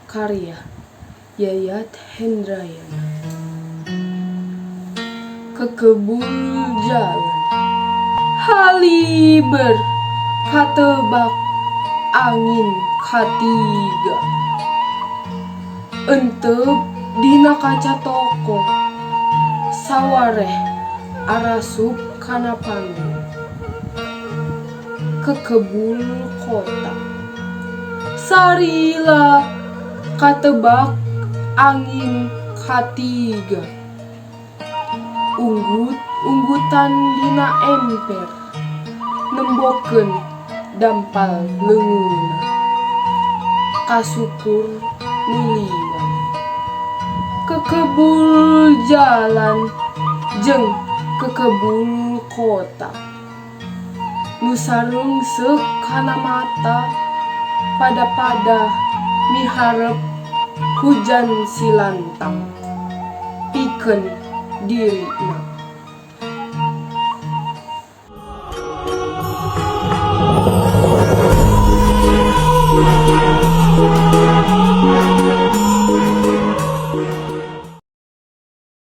Karya Yayat Hendrayana. Kekebul jalan haliber katebak angin katiga enteup dina kaca toko sawareh arasup kana panggung. Kekebul kota sarila katebak angin katiga unggut-unggutan dina emper nembokeun dampal leungeunna kasukur nu liwat. Kekebul jalan jeung kekebul kota nu sareungseuk kana mata pada-pada miharep hujan silantang pikeun dirina.